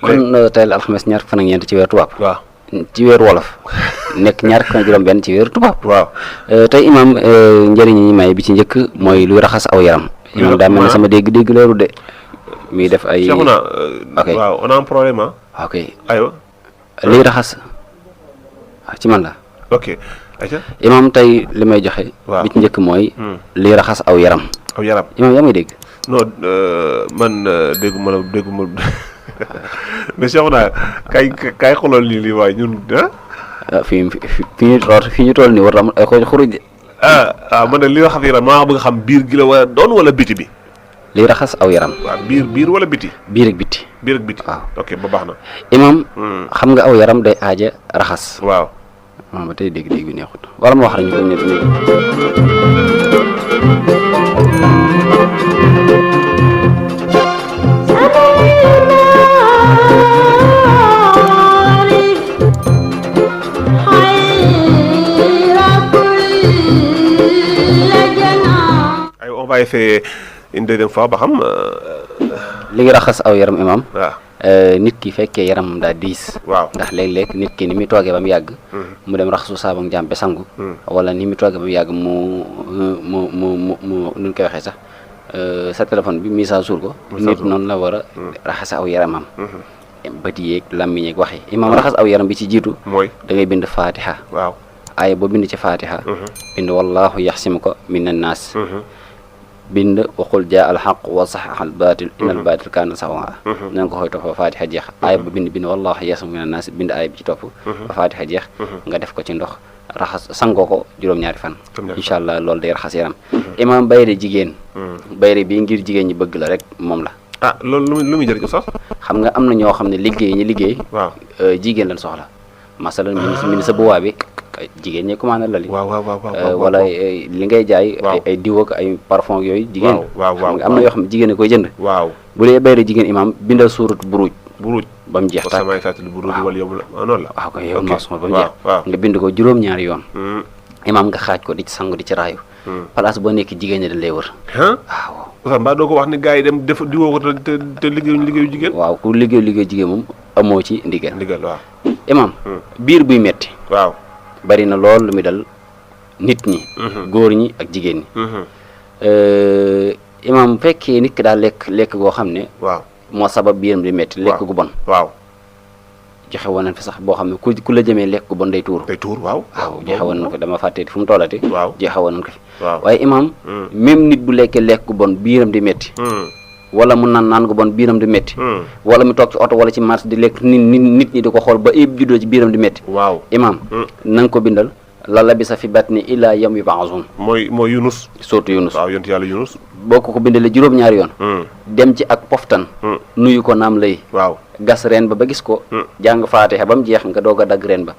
kon tey la alxames ñaar fan ak ñeent ci weeru tubaab. waaw ci weeru wolof. nekk ñaar fan ak juróom-benn ci weeru tubaab. waaw tey imaam njëriñ yi may bi ci njëkk mooy luy raxas aw yaram. imaam daa mel ne sama dégg-dégg loolu de. muy def ay Cheikhouna. ok waaw on a un problème ah. ok aywa. liy raxas ci man la. ok. ayca. imaam tey li may joxe. waaw bi ci njëkk mooy. liy raxas aw yaram. aw yaram. imaam yaa may dégg. non man dégguma mais Cheikhouna kay xoolal nii lii waaye ñun ah. fi ñu toll nii war na am ay xuruj de. man de li nga xam yaram maa bëgg a xam biir gi la war a doon wala biti bi. liy raxas aw yaram. waaw biir wala biti. biir ak biti. biir ak biti. waaw ok ba baax na. imaam. xam nga aw yaram day aaja raxas. waaw. ba tey dégg-dégg bi neexut wala ma wax la ñu ko nekk nii. ay on va essayer une deuxième fois ba xam. li ngi raxas aw yaram imaam. waaw. nit ki fekkee yaramam daa diis. waaw ndax léeg-léeg nit ki ni muy toogee ba mu yàgg. mu dem raxasu saabu ak jàmpe sangu. wala ni muy toogee ba mu yàgg mu nu ñu koy waxee sax sa téléphone bi mise à jour ko. nit noonu la war a raxas aw yaramam. bët yeeg làmmiñ yeeg wax yi imaam raxas aw yaram bi ci jiitu. mooy da ngay bind Fatiha. waaw. aaya boo bind ci Fatiha. bind wallaahu yaxsimuka mina naas. bind waxul jaa alxaq wa saxaxal baatil inal baatil kaana sawa na nga ko xooy topp ba Fatiha jeex aaya ba bind wallaahu yaxsimuka mina naas bind aaya bi ci topp ba Fatiha jeex nga def ko ci ndox raxas sangoo ko juróom-ñaari fan incha allah loolu day raxas yaram imaam bayre jigéen bayre bii ngir jigéen ñi bëgg la rek moom la loolu lu muy jëriñ sax. xam nga am na ñoo xam ne liggéey waaw jigéen lañ soxla masalan min sa buwaa bi jigéen ñi commandé la li waaw wala li ngay jaay ay diw ak ay parfum yooyu jigéen waaw xam nga am na yoo xam ne jigéen a koy jënd waaw bu dee bayre jigéen imaam bindal suurat buruuj ba mu jeex tàkk samay sàttali buruuj wala yow la noonu la waaw koy yow ba mu jeex nga bind ko juróom-ñaari yoon imaam nga xaaj ko di ci sangu di ci raayu place boo nekk jigéen ñi dañ lay wër waaw Oustaz mbaa doo ko wax ni gars yi dem def diwoo ko te liggéeyu jigéen waaw ku liggéey jigéen moom amoo ci ndigal waaw imaam biir buy metti waaw bari na lool lu muy dal nit ñi góor ñi ak jigéen ñi imaam bu fekkee nit ki daal lekk goo xam ne waaw moo sabab biiram di metti lekk gu bon waaw joxe woon nañ fi sax boo xam ne ku la jëmee lekk gu bon day tuur waaw joxe woon nañ ko dama fàtteeti fu mu tollati waaw joxe woon nañ ko fi waaw waaye imaam même nit bu lekkee lekk gu bon biiram di metti wala mu naan gu bon biiram di metti wala mu toog ci oto wala ci marché di lekk nit ñi di ko xool ba ayib juddoo ci biiram di metti waaw imaam na nga ko bindal la labisa fi batni ilaa yawm yub'athun mooy Yunus sootu Yunus waaw yonent yàlla Yunus boo ko bindalee juróom-ñaari yoon dem ci ak poftan nuyu ko naam lay waaw gas reen ba gis ko jàng Faatiha ba mu jeex nga doog a dagg reen ba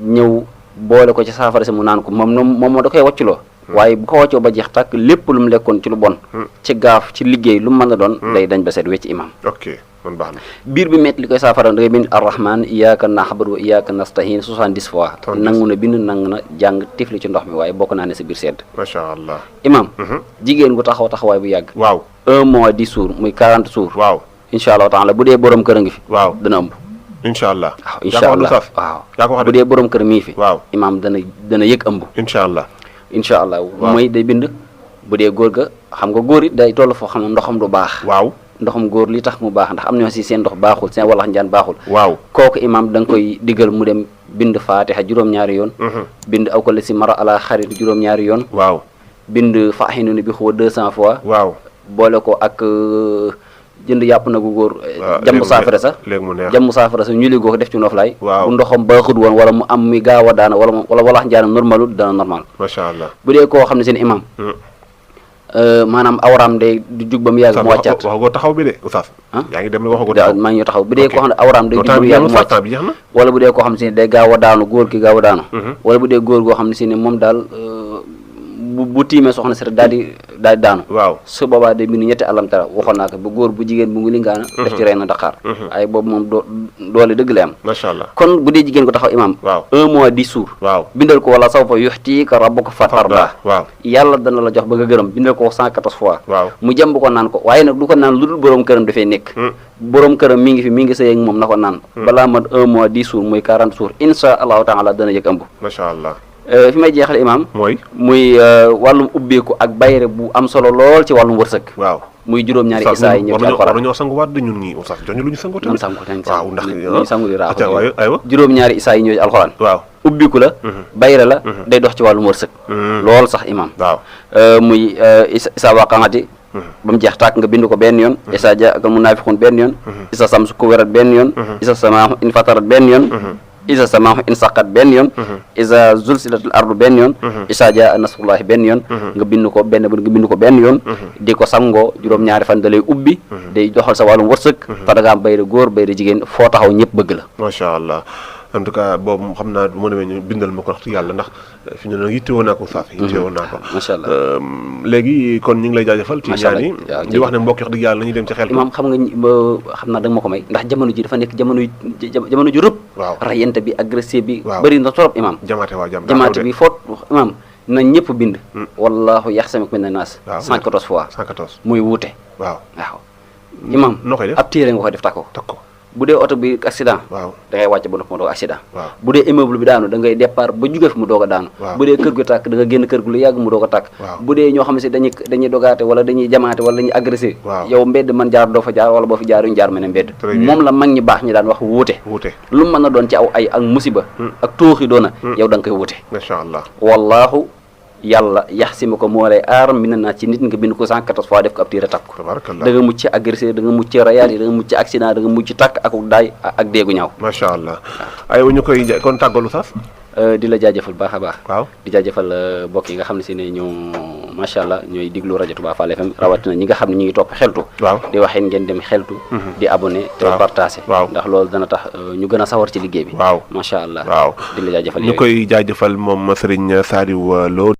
ñëw boole ko ci saafara si mu naan ko moom da koy wàcculoo waaye bu ko wàccoo ba jeex tàkk lépp lu mu lekkoon ci lu bon ci gaaf ci liggéey lu mu mën a doon day dañ ba seet wecc imaam ok man baax na biir bi métti li koy saafara da ngay bind arrahman iyyaka na'budu wa iyyaka nasta'in 70 fois nangu na bind nangu na jàng tifli ci ndox mi waaye bokk naa ne sa biir sedd macha allah imaam jigéen gu taxawaay bu yàgg waaw 1 mois 10 jours muy 40 jours waaw incha allah taala bu dee borom kër a ngi fi waaw dana ëmb incha allah waaw incha allah waaw yaa ko wax bu dee borom kër mi ngi fi waaw imaam dana yëg ëmb incha allah mooy day bind bu dee góor ga xam nga góor it day toll foo xam ne ndoxam du baax waaw ndoxam góor li tax mu baax ndax am na si seen ndox baaxul seen walax njaan baaxul waaw kooku imaam da nga koy diggal mu dem bind Faatiha juróom-ñaari yoon bind aw ko la si mara ala xarit juróom-ñaari yoon waaw bind faaxinuni bi xuwa 200 fois waaw boole ko ak jënd yàpp na gu góor jàmm saafara sa léegi mu neex jàmm saafara sa ñu li goo ko def ci noflaay waaw bu ndoxam baaxut woon wala mu am muy gaaw a daana wala walax njaanam normalul dana normal macha allah bu dee koo xam ne seen imaam maanaam awraam day du jug ba mu yàgg mu wàccaat waxagoo taxaw bi de oustaz yaa ngi dem ne waxagoo taxaw maa ngi taxaw bu dee koo xam ne awraam day jug ba mu yàgg mu wàcc wala bu dee koo xam ne si ne day gaaw a daanu góor ki gaaw a daanu wala bu dee góor goo xam ne si ne moom daal bu tiimee soxna si rek daal di daanu waaw su boobaa day bind ñetti alam tara waxoon naa ko bu góor bu jigéen bu ngi lingaana def ci rey na daqaar ay boobu moom doole dëgg la am macha allah. kon bu dee jigéen ko taxaw imam waaw 1 mois 10 jours waaw bindal ko wala sawfa yuxtiika rabbuka fatardaa waaw yàlla dana la jox ba nga gërëm bindal ko 114 fois waaw mu jàmb ko naan ko waaye nag du ko naan lu dul borom këram dafay nekk borom këram mi ngi fi mi ngi sëy ak moom na ko naan balaa mat 1 mois 10 jours muy 40 jours insha allahu taala dana yëg ëmb macha allah. fi may jeexal imam muy wàllum ubbeeku ak bayre bu am solo lool ci wàllum wërsëg waaw muy juróom-ñaari isaa yi ñëw ci alxuraan war nañoo sanguwaat de ñun ñii sax joñu lu ñu sangu tamit waaw ndax ñu sangu di raax aywa juróom-ñaari isaa yi ñëw ci alxuraan waaw ubbiku la bayre la day dox ci wàllum wërsëg lool sax imam waaw muy isaa waqaati ba mu jeex tàkk nga bind ko benn yoon isaa ja ak munaafiqun benn yoon isa samsu kuwirat benn yoon isa samaahu in fatarat benn yoon isa samaahu in saqat benn yoon isa zulsilatul ardu benn yoon isa jaa nasrullahi benn yoon nga bind ko benn yoon di ko sangoo juróom-ñaari fan da lay ubbi day doxal sa wàllum wërsëg te da nga am bayre góor bayre jigéen foo taxaw ñëpp bëgg la macha allah. en tout cas boobu xam naa bu ma demee ñu bindal ma ko wax yàlla ndax fi ñu ne yittewoo naa ko saaf yittewoo naa ko macha allah. léegi kon ñu ngi lay jaajëfal ci ñaan yi di wax ne mbokk wax dëgg yàlla nañu dem ci xel imaam xam naa da nga ma ko may ndax jamono ji dafa nekk jamono ju rëbb waaw rayante bi agressé bi waaw bëri na trop imaam jamaate bi foot imaam na ñëpp bind wallahu yaxsimuka mina naas 114 fois 114 muy wuute waaw imaam noo koy def ab téere nga koy def takko bu dee oto bi accident waaw da ngay wàcc ba noppi mu doog accident waaw bu dee immeuble bi daanu da ngay départ ba jóge fi mu doog a daanu bu dee kër gu tàkk da nga génn kër gu lu yàgg mu doog a tàkk bu dee ñoo xam ne si dañuy dogaate wala dañuy jamaate wala dañuy agressé yow mbedd man jaar doo fa jaar wala boo fi jaar ñu jaar mene mbedd moom la mag ñi baax ñi daan wax wuute lu mu mën a doon ci aw ay ak musiba ak tooxi doona yow da nga koy wuute masha Allah wallahu yàlla yaxsima ko moo lay aar mi na naa ci nit nga bind ko 114 fois def ko ab tiira takk ko da nga mucc agressé da nga mucc rayaat yi da nga mucc accident da nga mucc takk ak daay ak déegu ñaaw macha allah ay ñu koy kon tàggalu sax di la jaajëfal baax a baax waaw di jaajëfal mbokk yi nga xam ne si ne ñoo macha allah ñooy diglu rajo Touba Fall FM rawatina ñi nga xam ne ñu ngi topp xeltu di waxee ngeen dem xeltu di abonné te partagé ndax loolu dana tax ñu gën a sawar ci liggéey bi macha allah di la jaajëfal ñu koy jaajëfal moom Serigne Saliou Lo